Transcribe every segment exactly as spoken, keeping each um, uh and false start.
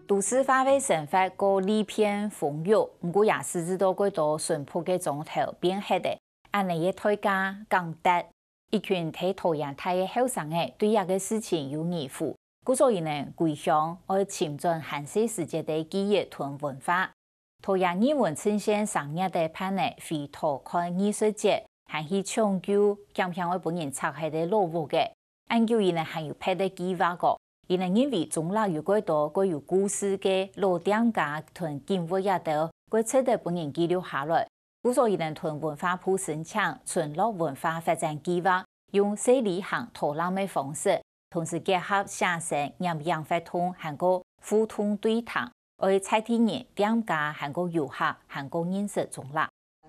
都市化个生活過利便豐裕，毋過也使得到幾多淳樸个庄頭變忒了，恁呢个代價當值。一群在桃園大个後生仔對這个事情有疑狐，故所佢等歸鄉愛尋轉還細時節个記憶同文化。 桃園藝文呈現商業个辦仔，飛桃看藝術節，還去搶救險險會分人拆忒个老屋仔。恁久佢等還有別个計畫个，佢等認為中壢有過多過有故事个老店家同景物這兜，過值得分人記錄下來。故所佢等同文化部申請村落文化發展計畫，用細旅行導覽个方式，同時結合寫生、攝影活動，還過互動對談， 愛在地人、店家還過遊客還過認識中壢。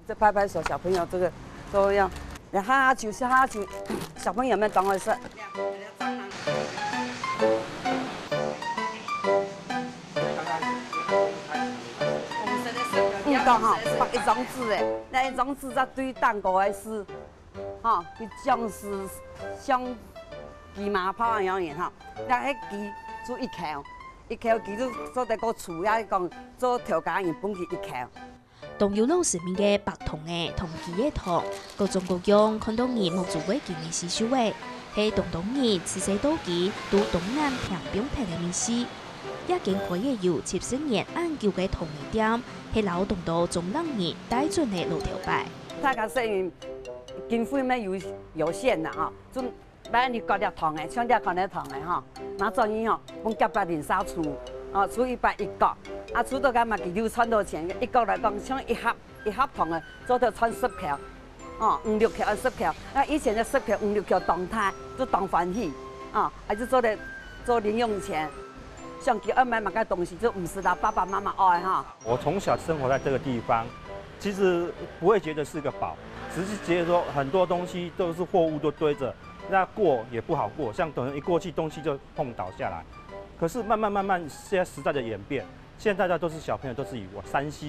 這拍拍手，小朋友這個都要，哈哈球，哈哈球，小朋友們等我一下。嗯，剛好放一張紙欸，那一張紙在對蛋糕還是 吼，佢像係像芝麻包恁樣个吼，但係佢就一口，一口佢就做得過煮，也講做頭家人分佢一口。當有老師名个白糖仔同雞仔糖，各種各樣看到人目珠會金个四秀仔，係當多人自細到今都當難聽放忒个味緒。這間開業有七十年恁久个糖仔店，係摎當多中壢人帶轉个老頭擺。大家細人經費乜有有限啦吼，就 買你割粒糖仔，像這款个糖仔吼，拿轉去吼，分隔壁鄰舍出，哦，出一百一角，啊，出到該嘛佢就賺到錢，一角來講，像一盒一盒糖仔，做得賺十箍，哦，五六箍啊十箍，那以前个十箍五六箍當大，就當歡喜，哦，還是做得做零用錢，像佢愛買麼个東西，就毋使摎爸爸媽媽愛哈。我從小生活在這個地方，其實不會覺得是個寶，只是覺得說很多東西都是貨物都堆著， 那過也不好過，像等一過去東西就碰倒下來。可是慢慢慢慢，現在時代的演變，現在大家都是小朋友都是以玩三C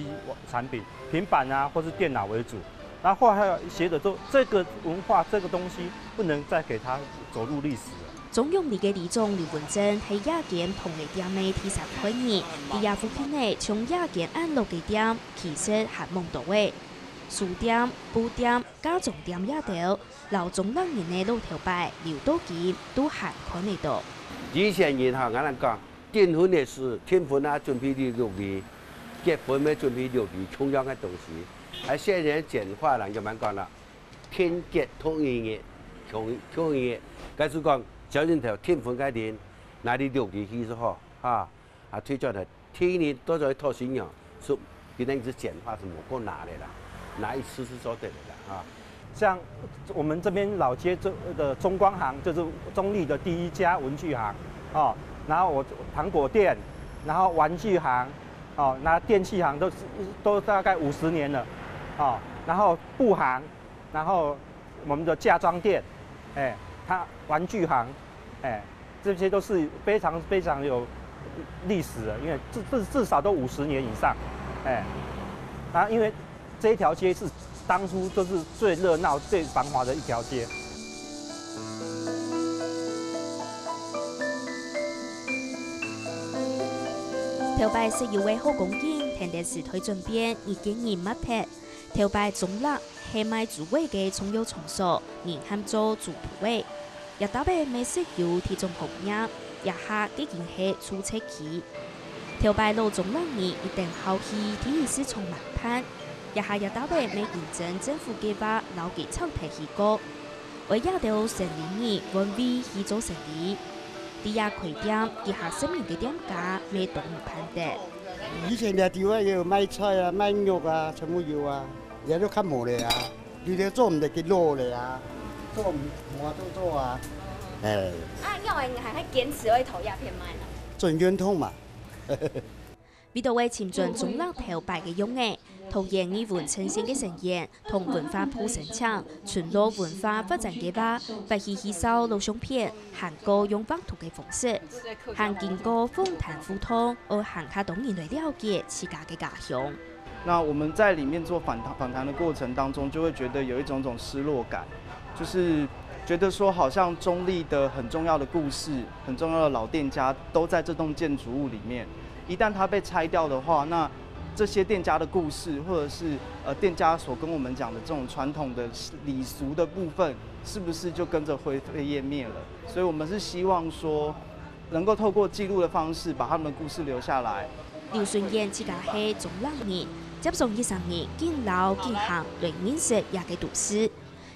產品、平板啊，或是電腦為主。然後後來還有學者說，這個文化這個東西不能再給它走入歷史了。中永利个里長劉文正係這間糖仔店个第三代人，在這附近个像這間恁老个店，其實還吂多仔。書店、布店、嫁妝店這兜， 摎中壢人个老頭擺留到今都還看得到。以前人哈，𠊎等講，訂婚个時，訂婚啊，準備綠綠禮；結婚乜準備綠禮，共樣个東西。而現在簡化了，就慢講了，訂結同一日，同同一日。該就講，小人頭訂婚該日，拿你綠禮去就好，哈，啊，退轉來 第二日都在討新娘，所以變成一隻簡化，係無過拿个啦，拿一次就做得个啦，哈。像我們這邊老街這的中光行，就是中壢的第一家文具行，哦，然後我糖果店，然後玩具行，哦，那電器行都是，都大概五十年了，哦，然後布行， 然後我們的嫁妝店，哎，它玩具行，哎，這些都是非常非常有歷史的，因為至至至少都五十年以上，哎，啊，因為這一條街是當初就是最熱鬧、最繁華的一條街。頭擺實有个好光景，跈等時代轉變，日漸人抹忒。 頭擺中壢係賣豬肉个重要場所，人喊做豬埔仔。這搭仔乜實有鐵種行業，這下已經係住宅區。頭擺老中壢人一等好去第一市場買飯，這下這搭仔乜認真政府計畫摎佢拆忒起過。 愛這兜生理人換位去做生理。在這開店，幾下十年个店家乜當毋盼得。以前這地方有賣菜啊、賣肉啊，全部有啊，這都較無了啊。有兜做毋得去落了啊，做毋無法度做啊。哎，啊，仰會還較堅持愛在這片賣呢？做運動嘛。 為著愛尋轉中壢頭擺个樣仔，桃園藝文呈現个成員同文化部申請村落文化發展計畫，發起戲掃老相片，還過用畫圖个方式，還經過訪談互動，愛還較多人來了解自家个家鄉。那我們在裡面做訪談，訪談的過程當中，就會覺得有一種種失落感，就是覺得說好像中壢的很重要的故事、很重要的老店家都在這棟建築物裡面，一旦它被拆掉的话，那这些店家的故事，或者是呃店家所跟我们讲的这种传统的礼俗的部分，是不是就跟着灰飞烟灭了？所以我们是希望说，能够透过记录的方式，把他们的故事留下来。刘順燕自家係中壢人，接上一生人緊摎緊行來認識這个都市。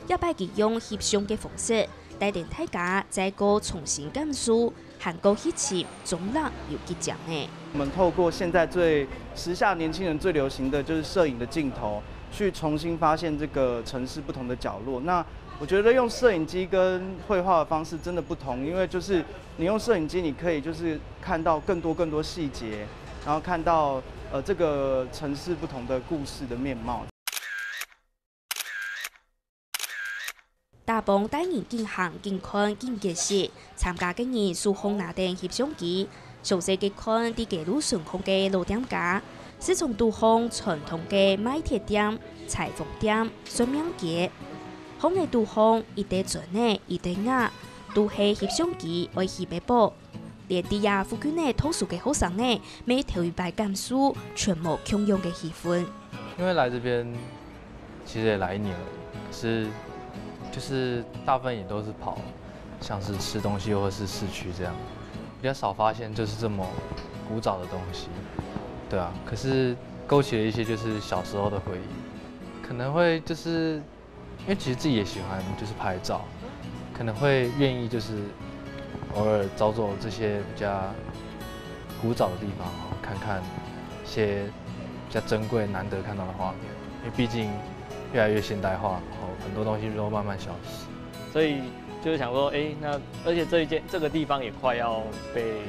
這擺佢用翕相个方式，帶等大家再過重新感受還過去尋中壢有幾靚个。我们透过现在最时下年轻人最流行的就是摄影的镜头，去重新发现这个城市不同的角落。那我觉得用摄影机跟绘画的方式真的不同，因为就是你用摄影机，你可以就是看到更多更多细节，然后看到呃这个城市不同的故事的面貌。打幫帶人緊行緊看緊結識，參加个人手項拿等翕相機，詳細个看在街路脣項个老店家，市場肚項傳統个賣鐵店、裁縫店、算命街，巷仔肚項一垤磚仔一垤瓦，都係翕相機愛翕个寶。連在這附近个讀書个學生仔，乜頭一擺感受全無共樣个氣氛。因为来这边其实也来一年了，可是就是大部分也都是跑像是吃东西或是市区这样，比较少发现就是这么古早的东西，对啊。可是勾起了一些就是小时候的回忆，可能会就是因为其实自己也喜欢就是拍照，可能会愿意就是偶尔走走这些比较古早的地方，看看一些比较珍贵、难得看到的画面。因为毕竟越来越现代化，然后很多东西都慢慢消失。所以就是想说，哎，那而且这一件这个地方也快要被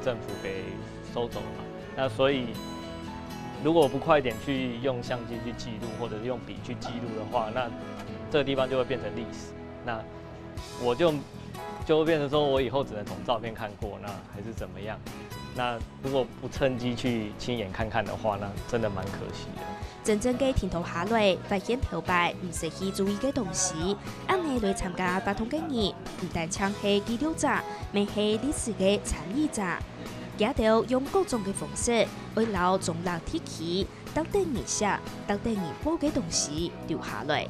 政府给收走了嘛，那所以如果不快点去用相机去记录，或者是用笔去记录的话，那这个地方就会变成历史。那我就就会变成说我以后只能从照片看过，那还是怎么样？那如果不趁机去亲眼看看的话，那真的蛮可惜的。真正个停留下來，發現頭擺毋識去注意个東西，恁仔來參加活動个人，毋單淨係記錄者，乜係歷史个參與者。佢兜用各種个方式，愛摎中壢地區值得人惜、值得人保个東西留下來。